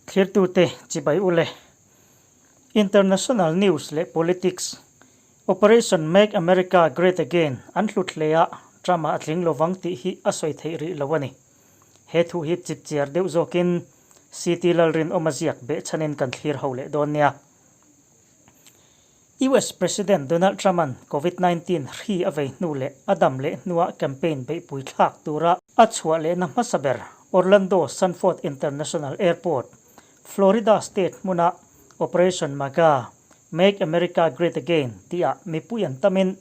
Thlirtute chibai ule. International news leh politics, Operation Make America Great Again an hlut hle a, Trump-a a tling lovang tih hi a sawi theih rih lo a ni. He thu hi chipchiar deuh zawkin CT Lalrinawma ziak behchhanin kan thlir ho leh dawn nia. US President Donald Trump-a'n Covid 19 hri a vei hnu leh a dam leh hnua campaign beihpui thlak tura a chhuah lehna hmasa ber Orlando Sanford International Airport, Florida state hmuna Operation MAGA, Make America Great Again, tihah mipui an tamin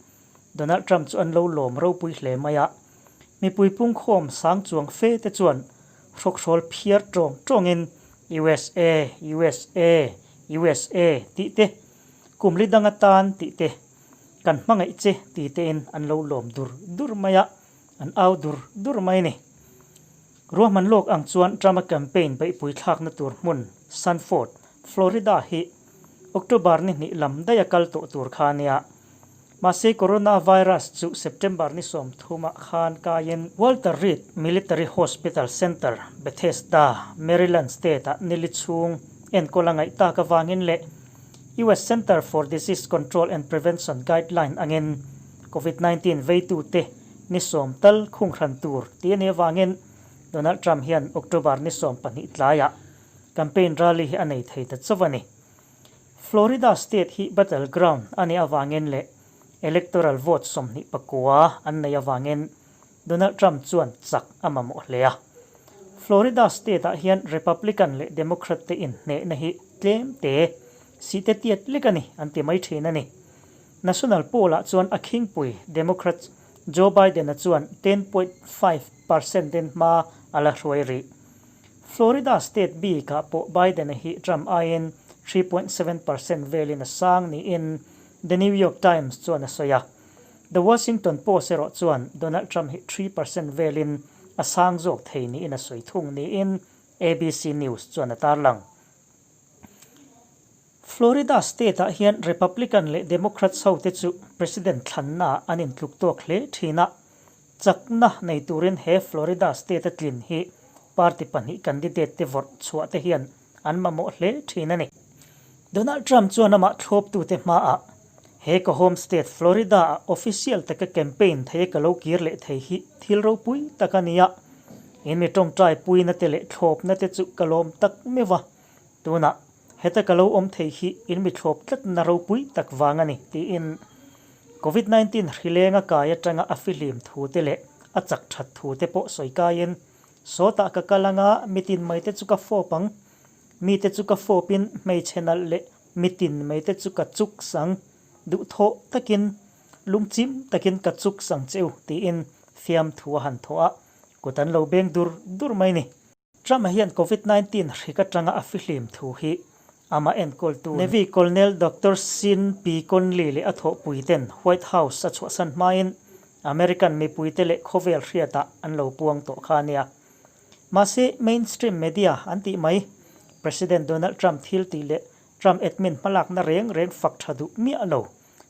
Donald Trump chu an lo lawm ropui hle mai a. Mipui pungkhawm sang chuang fe te chuan hrawkhrawl phiar tawng tawngin USA, USA, USA tih te, kum li dang atan tih te, kan hmangaih che ti tein an lo lawm dur dur mai a, an au dur dur mai a ni. Ruahman lawk ang chuan Trump-a campaign beihpui thlakna tur hmun Sanford, Florida hi October ni hnih lam daih a kal tawh tur kha a nia. Mahse coronavirus chu September ni 30 ah khan kaiin Walter Reed Military Hospital Center, Bethesda, Maryland state-ah nili chhung enkawl a ngaih tak avangin leh US Center for Disease Control and Prevention guideline angin Covid 19 veitute ni 10 tal khung hran tur tih a nih avangin Donald Trump hian October ni 12 tlaiah campaign rally hi a nei thei ta chauh a ni. Florida state hi battle ground a nih avangin leh electoral vote 29 an neih avangin Donald Trump chuan chak a mamawh hle a. Florida state-ah hian Republican leh Democrat te inhnehna hi tlem te, sihte tiat lek a ni an ti mai thin a ni. National poll-ah chuan a khingpui Democrats Joe Biden-a chuan 10.5 percent in hma a la hruai rih. Florida state bikah pawh Biden-a hi Trump aiin 3.7% velin a sang niin The New York Times chuan a sawi a. The Washington Post erawh chuan Donald Trump hi 3% velin a sang zawk thei niin a sawi thung niin ABC News chuan a tarlang. Florida state-ah hian Republican leh Democrats hote chu President thlannaah an intluk tawk hle thin a, chakna nei turin he Florida state-a tlin hi party pahnih candidate te vawrh chhuah te hian an mamawh hle thin a ni. Donald Trump chuan amah thlawptute hmaah he ka home state Florida-ah official taka campaign thei a ka lo kir leh thei hi thil ropui tak a ni a, in mi tawngtai puina te leh thlawpna te chu ka lawm tak meuh a, tunah heta ka lo awm thei hi in mi thlawp tlatna ropui tak vang a ni, tiin Covid 19 hrilenga kai atanga a fihlim thu te leh a chak that thu te pawh sawi kaiin, Sawtah ka kal anga mitin mai te chu ka fawp ang, mite chu ka fawpin hmeichhe nalh leh mitin mai te chu ka chuk sang, duhthawh takin, lungchim takin ka chuk sang che u, tiin fiamthu a han thawh a, kut an lo beng dur dur mai ni. Trump-a hian Covid 19 hrik atanga a fihlim thu hi amah enkawltu Navy Colonel Doctor Sean P. Conley leh a thawhpuiten White House a chhuahsan hmain American mipuite leh khawvel hriatah an lo puang tawh kha a nia. Mahse, mainstream media an tih mai, President Donald Trump thil tih leh Trump admin hmalakna reng reng fak tha duh miah lo,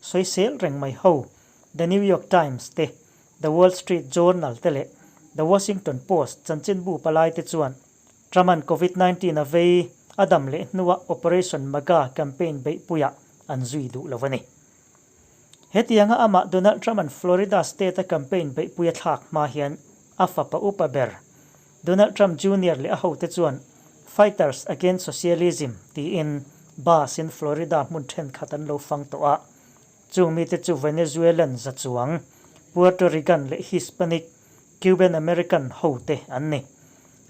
sawisel reng mai ho, The New York Times te, The Wall Street Journal te leh The Washington Post chanchinbu palai te chuan Trump-a'n Covid 19 a vei a dam leh hnuah Operation MAGA campaign beihpuiah an zui duh lo a ni. Hetianga amah Donald Trump-a'n Florida state-a campaign beihpui a thlak hma hian a fapa upa ber Donald Trump Junior leh a hote chuan Fighters Against Socialism tiin bus-in Florida hmun thenkhat an lo fang tawh a. Chung mite chu Venezuelan za chuang, Puerto Rican leh Hispanic, Cuban American hote an ni.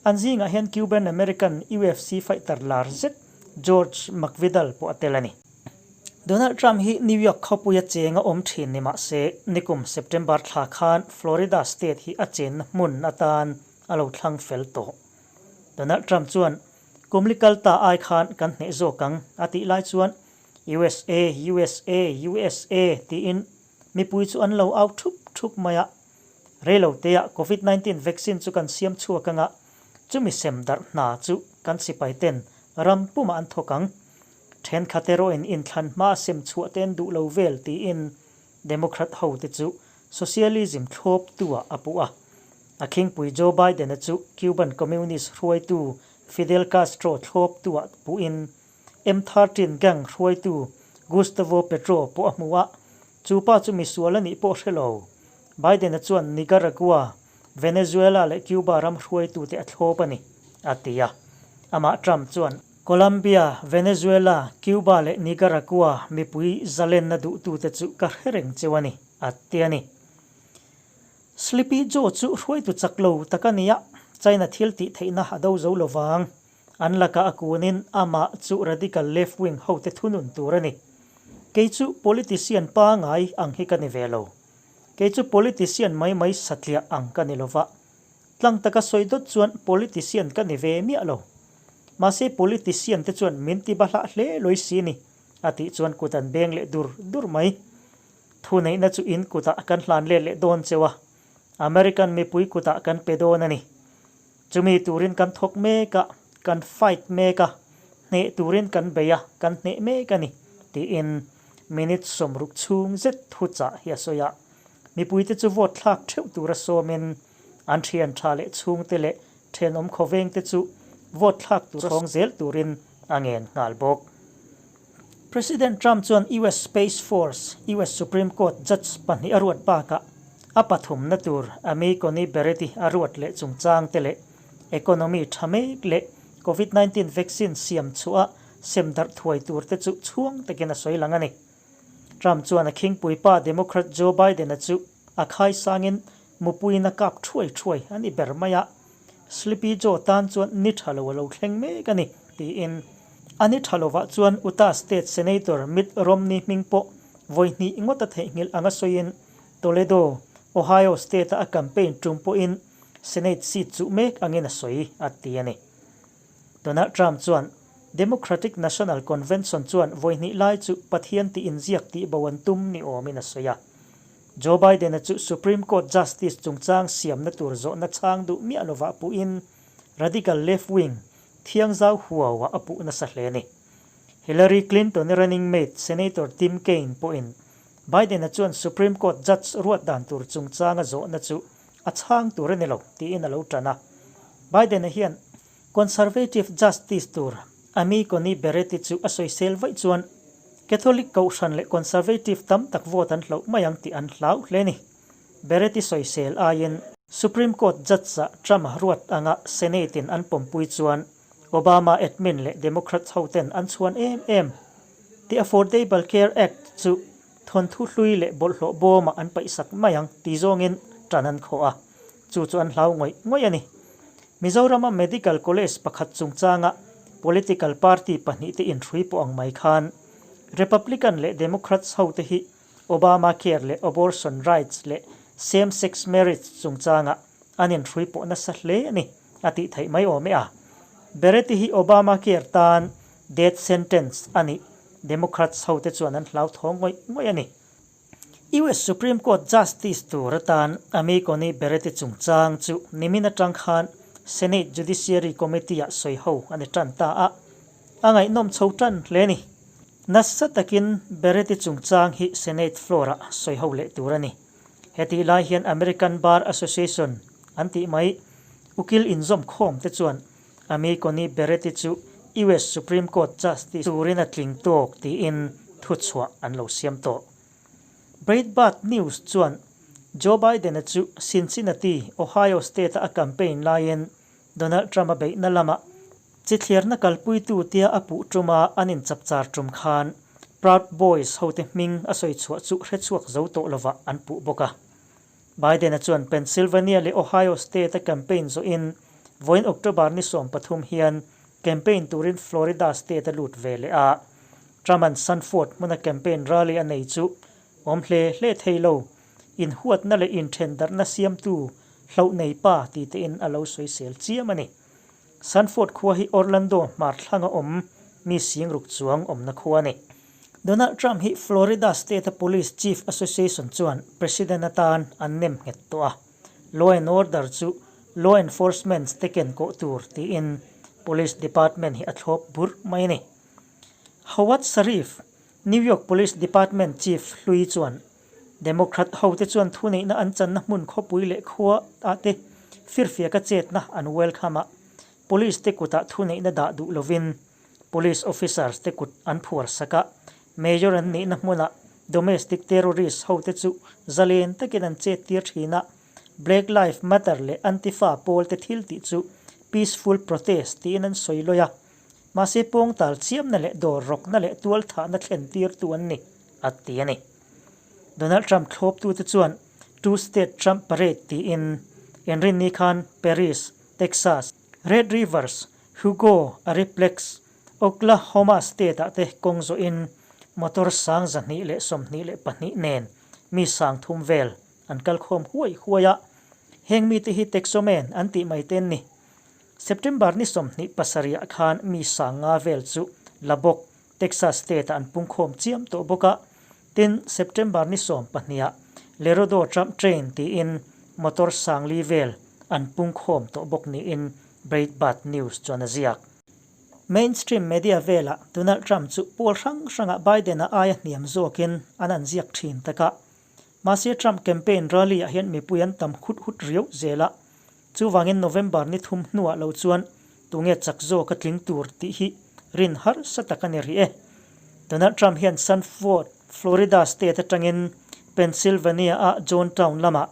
An zingah hian Cuban American UFC fighter lar zet George McVidal pawh a tel a ni. Donald Trump hi New York khawpuia cheng a awm thin ni mah se, nikum September thla khan Florida state hi a chenna hmun atan a lo thlang fel tawh. Donald Trump chuan, Kum li kal ta ai khan kan hneh zawk ang, a tih lai chuan USA, USA, USA tiin mipui chu an lo au thup thup mai a. Reilo teah Covid 19 vaccine chu kan siam chhuak anga, chumi sem darh hna chu kan sipai ten ram pumah an thawk ang. Thenkhat erawhin inthlan hma sem chhuah te an duh lo vel tiin Democrat ho te chu socialism thlawp tu ah a puh a. A khingpui Joe Biden-a chu Cuban Communist hruaitu Fidel Castro thlawptuah puhin M-thirteen gang hruaitu Gustavo Petro pawh a hmu a, chu pa chu misual a nih pawh hre lo. Biden-a chuan Nicaragua, Venezuela leh Cuba ram hruaitute a thlawp a ni, a ti a. Amah Trump chuan Colombia, Venezuela, Cuba leh Nicaragua mipui zalenna duhtute chu ka hre reng cheu a ni, a ti a ni. Sleepy Joe chu hruaitu chak lo tak a ni a, China thil tih theihna a do zo lo vang. An lakah a kunin amah chu radical left wing hote thunun tur a ni. Kei chu politician pangai ang hi ka ni ve lo. Kei chu politician mai mai satliah ang ka ni lo va. Tlang taka sawi dawt chuan politician ka ni ve miah lo. Mahse politician te chuan min ti bahlah hle lawih si ni, a tih chuan kut an beng leh dur dur mai. Thuneihna chu in kutah kan hlan let leh dawn cheu a, American mipui kutah kan pe dawn a ni. Chumi turin kan thawk mek a, kan fight mek a, hneh turin kan bei a, kan hneh mek a ni, tiin minute 60 chhung zet thuchah hi a sawi a. Mipuite chu vote thlak theuh tura sawmin an thian tha leh chhungte leh thenawm khawvengte chu vote thlak tura chhawng zel turin a ngen nghal bawk. President Trump chuan US Space Force, US Supreme Court judge pahnih a ruat bakah a pathumna tur Amy Coney Barrett-i a ruat leh chungchang te leh economy tha mek leh Covid 19 vaccine siam chhuah a sem darh thuai tur te chu chhuang takin a sawi lang a ni. Trump chuan a khingpuipa Democrat Joe Biden-a chu a khaisangin mupuiin a kap thuai thuai a ni ber mai a, Sleepy Joe tan chuan ni tha lo a lo thleng mek a ni, tiin. A ni tha lovah chuan Utah State Senator Mitt Romney hming pawh vawi hnih ngawt a theihnghilh anga sawiin Toledo, Ohio State-a a campaign tum pawhin Senate seat chuh mek angin a sawi, a ti a ni. Donald Trump chuan Democratic National Convention chuan vawi hnih lai chu Pathian tih inziak tih bo an tum ni awmin a sawi a. Joe Biden-a chu Supreme Court Justice chungchang siamna tur zawhna chhang duh miah lovah puhin radical left-wing thiangzau huauah a puh nasa hle a ni. Hillary Clinton-i running mate Senator Tim Kaine pawhin Biden-a chuan Supreme Court Judge ruat dan tur chungchanga zawhna chu a chhang tur a ni lo tiin a lo tan a. Biden-a hian Conservative Justice tur Amy Coney Barrett-i chu a sawisel vaih chuan Catholic kohhran leh Conservative tam tak vote an hloh mai ang tih an hlau hle a ni. Barrett-i sawisel aiin Supreme Court Judge-ah Trump ruat anga Senate-in an pawmpui chuan Obama admin leh Democrats hoten an chhuan em em. The Affordable Care Act chu thawnthu hlui leh bawlhhlawh bawmah an paihsak mai ang ti zawngin tan an khawh a, chu chu an hlau ngawih ngawih a ni. Mizorama Medical College pakhat chungchanga political party pahnihte inhrui pawh ang mai khan Republican leh Democrats hote hi Obamacare leh abortion rights leh same sex marriage chungchanga an inhrui pawh nasa hle a ni a tih theih mai awm e a. Barrett-i hi Obamacare tan death sentence a nih Democrats hote chuan an hlauthawng ngawih ngawih a ni. US Supreme Court Justice tur atan Amy Coney Barrett-i chungchang chu nimin atang khan Senate Judiciary Committee-ah sawi ho a ni tan ta a, a ngaihnawm chho tan hle a ni. Nasa takin Barrett-i chungchang hi Senate floor-ah sawi ho leh tur a ni. Hetih lai hian American Bar Association an tih mai ukil inzawm khawm te chuan Amy Coney Barrett-i chu US Supreme Court Justice turin a tling tawk tiin thuchhuah an lo siam tawh. Breitbart News chuan Joe Biden-a chu Cincinnati, Ohio State-a a campaign laiin Donald Trump-a beihna lamah chithliarna kalpuitu tia a puh tuma an inchapchar tum khan Proud Boys hote hming a sawi chhuah chu hrechhuak zo tawh lovah an puh bawk a. Biden-a chuan Pennsylvania leh Ohio State-a campaign zawhin vawiin October ni 13 hian campaign turin Florida State a lut ve leh a. Trump-a'n Sanford hmuna campaign rally a nei chu awm hle hle thei lo, inhuatna leh inthendarhna siamtu hloh nei pa ti tein a lo sawisel chiam a ni. Sanford khua hi Orlando hmar thlanga awm mi singruk chuang awmna khua a ni. Donald Trump hi Florida State-a Police Chief Association chuan President atan an nem nghet tawh a, law and order chu law enforcement te ken kawh tur tiin Police Department hi a thlawp burh mai a ni. Howard Sharif, New York Police Department Chief hlui chuan Democrat hote chuan thuneihna an channa hmun khawpui leh khua ah te firfiaka chetna an welcome a. Police te kutah thuneihna dah duh lovin Police officers te kut an phuar sak a, Major an nihna hmunah domestic terrorist ho te chu zalen takin an chet tir thin a, Black Life Matter leh Antifa pawl te thil tih chu peaceful protest tiin an sawi lawi a, mahse pawngtal chiamna leh dawr rawkna leh tualthahna thlen tirtu an ni, a ti a ni. Donald Trump thlawptute chuan Two State Trump Parade tiin inrinni khan Paris, Texas, Red Rivers, Hugo, Ariplex, Oklahoma State-ah te kawng zawhin motor sang 222 nen mi sang thum vel an kal khawm huai huai a. Heng mite hi Texomen an tih mai te an ni. September ni 27 ah khan mi sang nga vel chu Lubbock, Texas State-ah an pungkhawm chiam tawh bawk a. Tin, September ni 12 ah Lerodo Trump Train tiin motor sang li vel an pungkhawm tawh bawk niin Breitbart News chuan a ziak. Mainstream media velah Donald Trump chu pawl hrang hrangah Biden-a aia hniam zawkin an an ziak thin tak a. Mahse Trump campaign rally-ah hian mipui an tam hut hut riau zel a. Chuvangin November ni thum hnuah lo chuan tunge chak zawk a tling tur tih hi rin harsa tak a ni rih e. Donald Trump hian Sanford, Florida state atangin Pennsylvania-a Johntown lamah,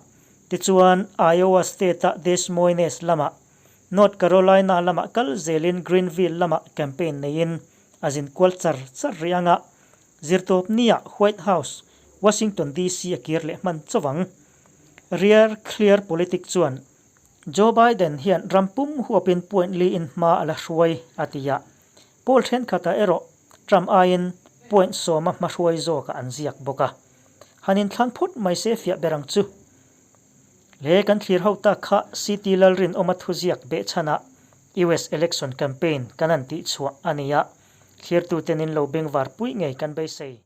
tichuan Iowa state-a Des Moines lamah, North Carolina lamah kal zelin Greenville lamah campaign neiin a zin kual char char rih ang a, zirtawp nia White House, Washington DC a kir leh hman chauh ang. Rear Clear Politic chuan Joe Biden hian ram pum huapin point li in hma a la hruai a ti a, poll thenkhatah erawh Trump aiin point sawma hma hruai zawkah an ziak bawk a. Han inthlang phut mai se fiah ber ang chu. Le kan thlir ho tak kha CT Lalrinawma thuziak behchhanah US election campaign kan han tihchhuah a ni a, thlirtuten in lo bengvar pui ngei kan beisei.